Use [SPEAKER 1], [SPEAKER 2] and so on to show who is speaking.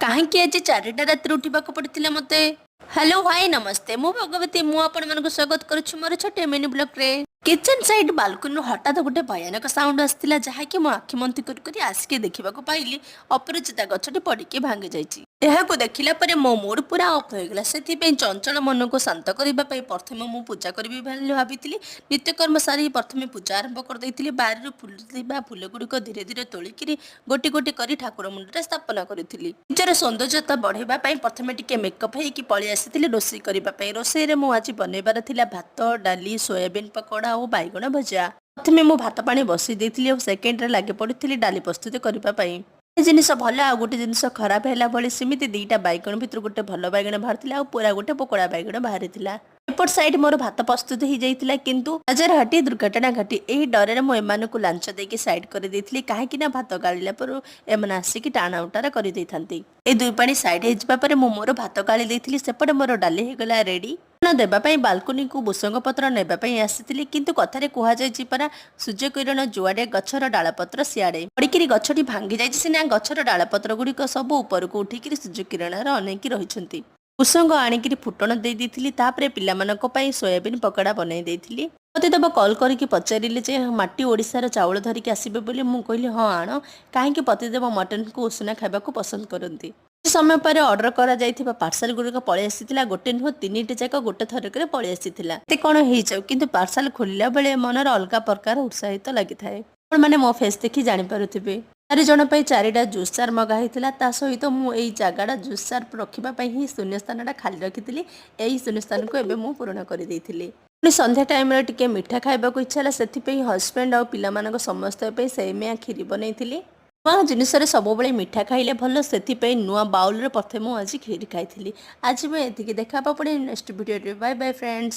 [SPEAKER 1] କାହିଁକି ଆଜି 4ଟା ରାତିରେ ଉଠିବାକୁ ପଡ଼ିଥିଲା ମୋତେ? ହ୍ୟାଲୋ, ହାଇ, ନମସ୍ତେ। ମୁଁ ଭଗବତୀ। ମୁଁ ଆପଣମାନଙ୍କୁ ସ୍ୱାଗତ କରୁଛି ମୋର ଛୋଟିଆ ମିନି ବ୍ଲଗ୍ରେ। କିଚେନ୍ ସାଇଡ୍ ବାଲକୁନିରୁ ହଠାତ୍ ଗୋଟେ ଭୟାନକ ସାଉଣ୍ଡ ଆସିଥିଲା, ଯାହାକି ମୁଁ ଆଖି ମନ୍ଥି କରି କରି ଆସିକି ଦେଖିବାକୁ ପାଇଲି ଅପରାଜିତା ଗଛଟି ପଡ଼ିକି ଭାଙ୍ଗି ଯାଇଛି। ଏହାକୁ ଦେଖିଲା ପରେ ମୋ ମୁଡ୍ ପୁରା ଅଫ୍ ହୋଇଗଲା। ସେଥିପାଇଁ ଚଞ୍ଚଳ ମନକୁ ଶାନ୍ତ କରିବା ପାଇଁ ପ୍ରଥମେ ମୁଁ ପୂଜା କରିବି ବୋଲି ଭାବିଥିଲି। ନିତ୍ୟକର୍ମ ସାରି ପ୍ରଥମେ ପୂଜା ଆରମ୍ଭ କରିଦେଇଥିଲି। ବାରିରୁ ଫୁଲୁଥିବା ଫୁଲ ଗୁଡ଼ିକ ଧୀରେ ଧୀରେ ତୋଳିକିରି ଗୋଟି ଗୋଟି କରି ଠାକୁର ମୁଣ୍ଡରେ ସ୍ଥାପନା କରିଥିଲି। ନିଜର ସୌନ୍ଦର୍ଯ୍ୟତା ବଢ଼ାଇବା ପାଇଁ ପ୍ରଥମେ ଟିକେ ମେକଅପ୍ ହେଇକି ପଳେଇ ଆସିଥିଲି ରୋଷେଇ କରିବା ପାଇଁ। ରୋଷେଇରେ ମୁଁ ଆଜି ବନେଇବାର ଥିଲା ଭାତ, ଡାଲି, ସୋୟାବିନ୍ ପକୋଡ଼ା ଓ ବାଇଗଣ ଭଜା। ପ୍ରଥମେ ମୁଁ ଭାତ ପାଣି ବସେଇ ଦେଇଥିଲି ଓ ସେକେଣ୍ଡରେ ଲାଗି ପଡ଼ିଥିଲି ଡାଲି ପ୍ରସ୍ତୁତ କରିବା ପାଇଁ। ଗୋଟେ ଜିନିଷ ଭଲ ଆଉ ଗୋଟେ ଜିନିଷ ଖରାପ ହେଲା ଭଳି, ସେମିତି ଦିଟା ବାଇଗଣ ଭିତରୁ ଗୋଟେ ଭଲ ବାଇଗଣ ବାହାରିଥିଲା ଆଉ ପୁରା ଗୋଟେ ପୋକଳା ବାଇଗଣ ବାହାରିଥିଲା। ଏପଟ ସାଇଡ୍ ମୋର ଭାତ ପ୍ରସ୍ତୁତ ହେଇଯାଇଥିଲା, କିନ୍ତୁ ନଜର ହଟି ଦୁର୍ଘଟଣା ଘଟି। ଏହି ଡରରେ ମୁଁ ଏମାନଙ୍କୁ ଲାଞ୍ଚ ଦେଇକି ସାଇଡ୍ କରିଦେଇଥିଲି, କାହିଁକି ନା ଭାତ ଗାଳିଲା ପରେ ଏମାନେ ଆସିକି ଟାଣ ଉଟାର କରିଦେଇଥାନ୍ତି। ଏଇ ଦୁଇ ପାଣି ସାଇଡ୍ ହେଇଯିବା ପରେ ମୁଁ ମୋର ଭାତ ଗାଳି ଦେଇଥିଲି। ସେପଟେ ମୋର ଡାଲି ହେଇଗଲା ରେଡି। ଦେବା ପାଇଁ ବାଲକୁନିକୁ ଭୃସଙ୍ଗ ପତ୍ର ନେବା ପାଇଁ ଆସିଥିଲି, କିନ୍ତୁ କଥାରେ କୁହାଯାଇଛି ପରା, ସୂର୍ଯ୍ୟ କିରଣ ଯୁଆଡ଼େ, ଗଛର ଡାଳପତ୍ର ସିଆଡ଼େ। ପଡ଼ିକିରି ଗଛଟି ଭାଙ୍ଗି ଯାଇଛି ସିନା, ଗଛର ଡାଳପତ୍ର ଗୁଡ଼ିକ ସବୁ ଉପରକୁ ଉଠିକିରି ସୂର୍ଯ୍ୟ କିରଣରେ ଅନେଇକି ରହିଛନ୍ତି। ଭୃସଙ୍ଗ ଆଣିକିରି ଫୁଟଣ ଦେଇ ଦେଇଥିଲି। ତାପରେ ପିଲାମାନଙ୍କ ପାଇଁ ସୋୟାବିନ୍ ପକୋଡ଼ା ବନେଇ ଦେଇଥିଲି। ପତିଦେବ କଲ୍ କରିକି ପଚାରିଲେ ଯେ ମାଟି ଓଡ଼ିଶାର ଚାଉଳ ଧରିକି ଆସିବେ ବୋଲି। ମୁଁ କହିଲି, ହଁ, ଆଣ। କାହିଁକି ପତିଦେବ ମଟନକୁ ଉଷୁନା ଖାଇବାକୁ ପସନ୍ଦ କରନ୍ତି। କିଛି ସମୟ ପରେ ଅର୍ଡର କରାଯାଇଥିବା ପାର୍ସଲ ଗୁଡ଼ିକ ପଳେଇ ଆସିଥିଲା। ଗୋଟେ ନୁହଁ, ତିନିଟି ଯାକ ଗୋଟେ ଥରକରେ ପଳେଇ ଆସିଥିଲା। ଏତେ କ'ଣ ହେଇଯାଉ, କିନ୍ତୁ ପାର୍ସଲ ଖୋଲିଲା ବେଳେ ମନର ଅଲଗା ପ୍ରକାର ଉତ୍ସାହିତ ଲାଗିଥାଏ। ଆପଣମାନେ ମୋ ଫେସ୍ ଦେଖି ଜାଣିପାରୁଥିବେ। ଚାରି ଜଣ ପାଇଁ ଚାରିଟା ଜୁସ୍ ଜାର୍ ମଗା ହେଇଥିଲା। ତା ସହିତ ମୁଁ ଏଇ ଜାଗାଟା ଜୁସ୍ ଜାର୍ ରଖିବା ପାଇଁ ହିଁ ଶୂନ୍ୟ ସ୍ଥାନଟା ଖାଲି ରଖିଥିଲି। ଏହି ଶୂନ୍ୟ ସ୍ଥାନକୁ ଏବେ ମୁଁ ପୂରଣ କରିଦେଇଥିଲି। ପୁଣି ସନ୍ଧ୍ୟା ଟାଇମ୍ରେ ଟିକେ ମିଠା ଖାଇବାକୁ ଇଚ୍ଛା ହେଲା। ସେଥିପାଇଁ ହଜବେଣ୍ଡ ଆଉ ପିଲାମାନଙ୍କ ସମସ୍ତଙ୍କ ପାଇଁ ସେମିଆ କ୍ଷୀରି ବନେଇଥିଲି। ନୂଆ ଜିନିଷରେ ସବୁବେଳେ ମିଠା ଖାଇଲେ ଭଲ। ସେଥିପାଇଁ ନୂଆ ବାଉଲରେ ପ୍ରଥମେ ମୁଁ ଆଜି କ୍ଷୀରି ଖାଇଥିଲି। ଆଜି ମୁଁ ଏତିକି। ଦେଖା ହେବ ପୁଣି ନେକ୍ସଟ ଭିଡ଼ିଓରେ। Bye bye, friends.